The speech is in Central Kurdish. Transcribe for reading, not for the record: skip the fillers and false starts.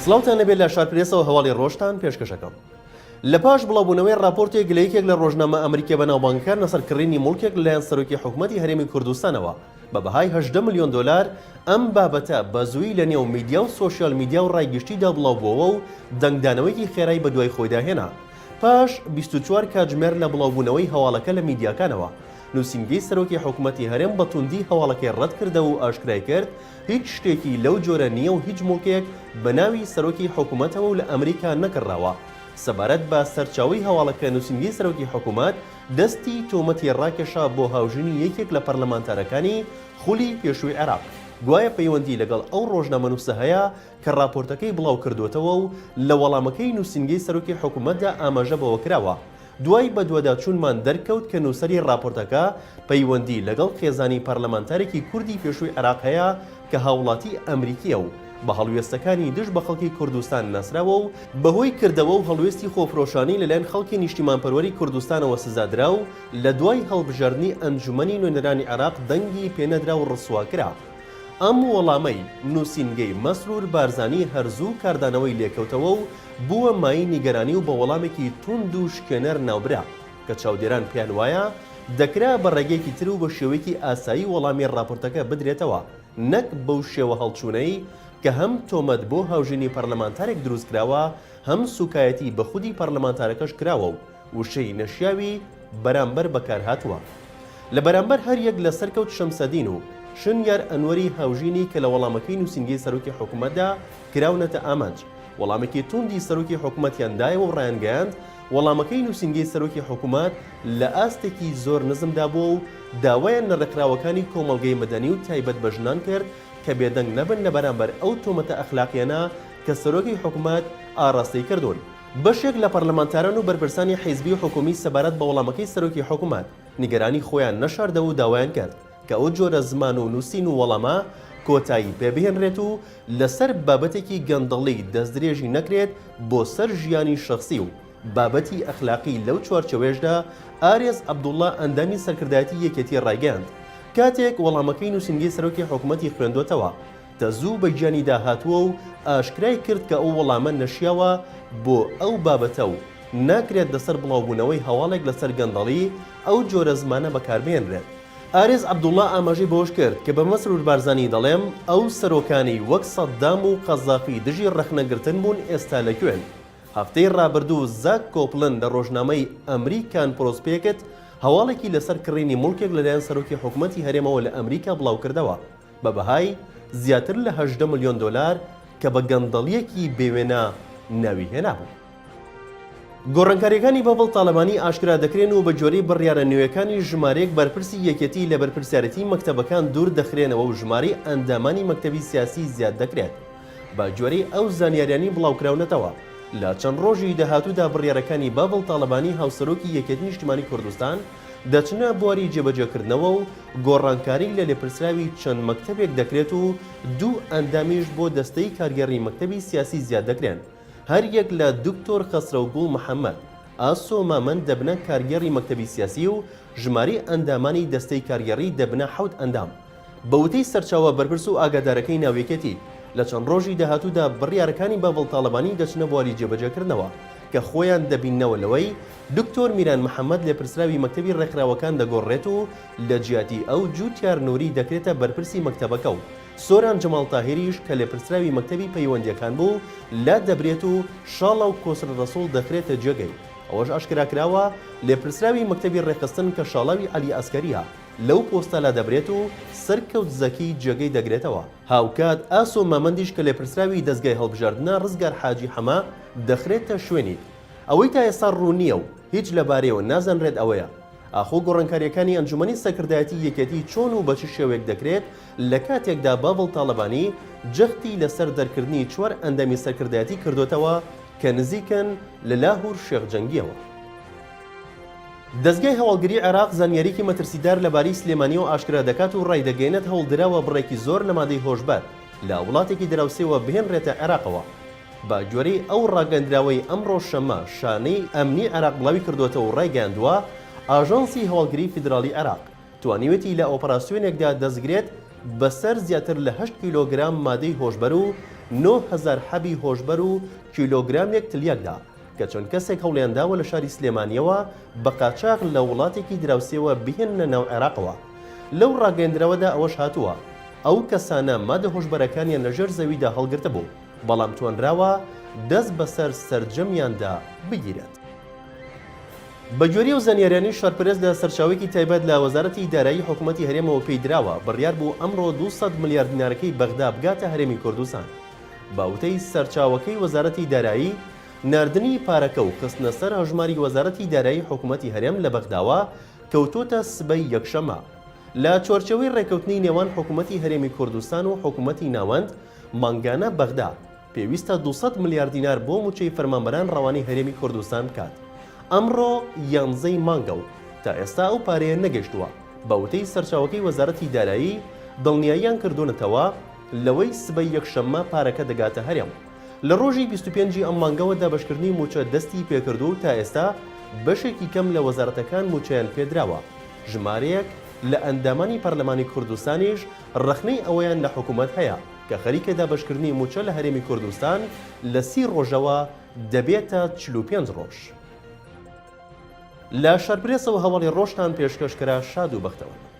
سڵاوتان لێبێت لە شارپرێسەوە هەواڵی ڕۆژتان پێشکەشەکەم. لە پاش بڵاوبوونەوەی ڕاپۆرتێک لە یەکێک لە ڕۆژنامە ئەمریکیە بەناوبانگەکان لەسەر کڕینی موڵکێک لەلایەن سەرۆکی حکومەتی هەرێمی کوردستانەوە بە بەهای 18 ملیۆن دۆلار ئەم بابەتە بە زوویی لە نێو میدیا و سۆشیال میدیا و ڕای گشتیدا بڵاوبووەوە و دەنگدانەوەیەکی خێرای بەدوای خۆیدا هێنا. پاش 24 کاتژمێر لە بڵاوبوونەوەی هەواڵەکە لە میدیاکانەوە، نووسینگەی سەرۆکی حکومەتی هەرێم بە توندی هەواڵەکەی ڕەتکردەوە و ئاشکرای کرد، هیچ شتێکی لەو جۆرە نییە و هیچ موڵکێک بە ناوی سەرۆکی حکومەتەوە و لە ئەمریکا نەکڕراوە. سەبارەت بە سەرچاوەی هەواڵەکە نووسینگەی سەرۆکی حکومەت دەستی تۆمەتی ڕاکێشا بۆ هاوژینی یەکێک لە پەرلەمانتارەکانی خولی پێشووی عێراق گوایە پەیوەندی لەگەڵ ئەو ڕۆژنامەنووسە هەیە کە ڕاپۆرتەکەی بڵاوکردووەتەوە و لە وەڵامەکەی نووسینگەی سەرۆکی حکومەتدا ئاماژە بەوە کراوە دوای بەدواداچوونمان دەرکەوت کە نووسەری ڕاپۆرتەکە پەیوەندی لەگەڵ خێزانی پەرلەمانتارێکی کوردی پێشووی عێراق هەیە کە هاوڵاتی ئەمریکییە و بە هەڵوێستەکانی دژ بە خەڵکی کوردستان ناسراوە و بەهۆی کردەوە و هەڵوێستی خۆفرۆشانەی لەلایەن خەڵکی نیشتیمانپەروەری کوردستانەوە سزادرا و لە دوای هەڵبژاردنی ئەنجومەنی نوێنەرانی عێراق دەنگی پێنەدرا و ڕسوا کرا. ئەم وەڵامەی نووسینگەی مەسرور بارزانی هەر زوو کاردانەوەی لێکەوتەوە و بووە مایەی نیگەرانی و بە وەڵامێکی توند و شکێنەر ناوبرا کە چاودێران پێیان وایە دەکرا بە ڕێگەیەکی تر و بە شێوەیەکی ئاسایی وەڵامی ڕاپۆرتەکە بدرێتەوە نەک بەو شێوە هەڵچوونەی کە هەم تۆمەت بۆ هاوژینی پەرلەمانتارێک دروستکراوە هەم سوکایەتی بە خودی پەرلەمانتارەکەش کراوە و وشەی نەشیاوی بەرامبەر بەکارهاتووە. لە بەرامبەر هەریەک لە سەرکەوت شەمسەدین و شنیار ئەنوەری هاوژینی کە لە وەڵامەکەی نووسینگەی سەرۆکی حکومەتدا کراونەتە ئامانج، وەڵامێکی توندی سەرۆکی حکومەتیان دایەوە و ڕایانگەیاند، وەڵامەکەی نووسینگەی سەرۆکی حکومەت لە ئاستێکی زۆر نزمدا بووە و داوایان لە ڕێکخراوەکانی کۆمەڵگەی مەدەنی و تایبەت بە ژنان کرد کە بێدەنگ نەبن لە بەرامبەر ئەو تۆمەتە ئەخلاقیانە کە سەرۆکی حکومەت ئاڕاستەی کردوون. بەشێک لە پەرلەمانتاران و بەرپرسانی حیزبی و حکومی سەبارەت بە وەڵامەکەی سەرۆکی حکومەت نیگەرانی خۆیان نەشاردەوە و داوایان کرد کە ئەو جۆرە زمان و نووسین و وەڵامە کۆتایی پێبهێنرێت و لەسەر بابەتێکی گەندەڵی دەستدرێژی نەکرێت بۆ سەر ژیانی شەخسی و بابەتی ئەخلاقی لەو چوارچێوەیەشدا ئارێز عەبدوڵا ئەندامی سەرکردایەتی یەکێتی ڕایگەیاند کاتێک وەڵامەکەی نووسینگەی سەرۆکی حکومەتی خوێندۆتەوە تەزوو بە گیانیدا هاتووە و ئاشکرای کرد کە ئەو وەڵامە نەشیاوە بۆ ئەو بابەتە و ناکرێت لەسەر بڵاوبوونەوەی هەواڵێک لەسەر گەندەڵی ئەو جۆرە زمانە بەکاربهێنرێت. ئارێز عەبدوڵا ئاماژەی بەوەشکرد کە بە مەسرور بارزانی دەڵێم ئەو سەرۆکانەی وەک سەدام و قەزافی دژی ڕەخنەگرتن بوون ئێستا لە کوێن؟ هەفتەی ڕابردوو زاک کۆپلن لە ڕۆژنامەی ئەمریکان پرۆسپێکت هەواڵێکی لەسەر کڕینی موڵکێک لەلایەن سەرۆکی حکومەتی هەرێمەوە لە ئەمریکا بڵاوکردەوە بە بەهای زیاتر لە 18 ملیۆن دۆلار کە بە گەندەڵییەکی بێوێنە ناوی هێنابوو. گۆڕانکارییەکانی باڤڵ تاڵەبانی ئاشکرا دەکرێن و بەگوێرەی بڕیارە نوێیەکانی ژمارەیەک بەرپرسی یەکێتی لە بەرپرسیارێتی مەکتەبەکان دوور دەخرێنەوە و ژمارەی ئەندامانی مەکتەبی سیاسی زیاد دەکرێت. بەگوێرەی ئەو زانیاریانەی بڵاوکراونەتەوە، لە چەند ڕۆژی داهاتوودا بڕیارەکانی باڤڵ تاڵەبانی هاوسەرۆکی یەکێتی نیشتیمانی کوردستان دەچنە بواری جێبەجێکردنەوە و گۆڕانکاری لە لێپرسراوی چەند مەکتەبێک دەکرێت و دوو ئەندامیش بۆ دەستەی کارگێڕی مەکتەبی سیاسی زیاد دەکرێن. هەریەک لە دکتۆر خەسرەو گوڵ محەمەد، ئاسۆ مامەند دەبنە کارگێڕی مەکتەبی سیاسی و ژمارەی ئەندامانی دەستەی کارگێڕی دەبنە حەوت ئەندام. بە وتەی سەرچاوە بەرپرس و ئاگادارەکەی ناو یەکێتی، لە چەند ڕۆژی داهاتوودا بڕیارەکانی باڤڵ تاڵەبانی دەچنە بواری جێبەجێکردنەوە کە خۆیان دەبیننەوە لەوەی دکتۆر میران محەمەد لێپرسراوی مەکتەبی ڕێکخراوەکان دەگۆڕرێت و لە جیاتی ئەو جوتیار نوری دەکرێتە بەرپرسی مەکتەبەکە و سۆران جەماڵ تاهیریش کە لێپرسراوی مەکتەبی پەیوەندییەکان بوو لادەبرێت و شاڵاو کۆسرەت ڕەسوڵ دەخرێتە جێگەی. ئەوەش ئاشکراکراوە، لێپرسراوی مەکتەبی ڕێکخستن کە شاڵاوی عەلی عەسکەرییە لەو پۆستە لادەبرێت و سەرکەوت زەکی جێگەی دەگرێتەوە. هاوکات ئاسۆ مامەندیش کە لێپرسراوی دەزگای هەڵبژاردنە ڕزگار حاجی حەمە دەخرێتە شوێنی. ئەوەی تا ئێستا ڕوون نییە و هیچ لەبارەیەوە نازانرێت ئەوەیە ئاخۆ گۆڕانکارییەکانی ئەنجومەنی سەرکردایەتی یەکێتی چۆن و بە چ شێوەیەک دەکرێت لە کاتێکدا باڤڵ تاڵەبانی جەختی لەسەر دەرکردنی چوار ئەندامی سەرکردایەتی کردۆتەوە کە نزیکن لە لاهور شێخ جەنگییەوە. دەزگای هەواڵگری عێراق زانیاریی مەترسیدار لەبارەی سلێمانییەوە ئاشکرا دەکات و ڕایدەگەیەنێت هەوڵدراوە بڕێکی زۆر لە مادەی هۆشبەر لە وڵاتێکی دراوسێوە بهێنرێتە عێراقەوە. بە گوێرەی ئەو ڕاگەندراوەی ئەمڕۆ شەممە شانەی ئەمنی عێراق بڵاویکردووەتەوە و ڕایگەیاندووە، ئاژانسی هەواڵگری فیدراڵی عێراق توانیوێتی لە ئۆپەراسیۆنێکدا دەستگرێت بەسەر زیاتر لە هەشت کیلۆگرام مادەی هۆشبەر و 9000 حەبی هۆشبەر و کیلۆگرامێک تلیاکدا کە چەند کەسێک هەوڵیانداوە لە شاری سلێمانییەوە بە قاچاخ لە وڵاتێکی دراوسێوە بهێننە ناو عێراقەوە. لەو ڕاگەیەندراوەدا ئەوەش هاتووە، ئەو کەسانە مادە هۆشبەرەکانیان لە ژێر زەویدا هەڵگرتبوو، بەڵام توانراوە دەست بەسەر سەرجەمیاندا بگیرێت. بەگوێرەی ئەو زانیاریانەی شارپرێس لە سەرچاوەیەکی تایبەت لە وەزارەتی دارایی حکومەتی هەرێمەوە پێی دراوە، بڕیار بوو ئەمڕۆ 200 ملیار دینارەکەی بەغدا بگاتە هەرێمی کوردستان. بە وتەی سەرچاوەکەی وەزارەتی دارایی، ناردنی پارەکە و خستنە سەر هەژماری وەزارەتی دارایی حکومەتی هەرێم لە بەغداوە کەوتۆتە سبەی یەکشەممە. لە چوارچێوەی ڕێککەوتنی نێوان حکومەتی هەرێمی کوردستان و حکومەتی ناوەند، مانگانە بەغدا پێویستە 200 ملیار دینار بۆ مووچەی فەرمانبەران ڕەوانەی هەرێمی کوردستان بکات. ئەمڕۆ یانزەی مانگە و تا ئێستا ئەو پارەیە نەگەیشتووە. بە وتەی سەرچاوەکەی وەزارەتی دارایی، دڵنیاییان کردوونەتەوە لەوەی سبەی یەکشەممە پارەکە دەگاتە هەرێم. لە ڕۆژی 25 ی ئەم مانگەوە دابەشکردنی مووچە دەستی پێکردووە و تا ئێستا بەشێکی کەم لە وەزارەتەکان مووچەیان پێدراوە. ژمارەیەک لە ئەندامانی پەرلەمانی کوردستانیش ڕەخنەی ئەوەیان لە حکومەت هەیە کە خەریکە دابەشکردنی مووچە لە هەرێمی کوردستان لە سی ڕۆژەوە دەبێتە 45 ڕۆژ. لە شارپرێسەوە هەواڵی ڕۆژتان پێشکەش کرا شاد و بەختەوەر بن.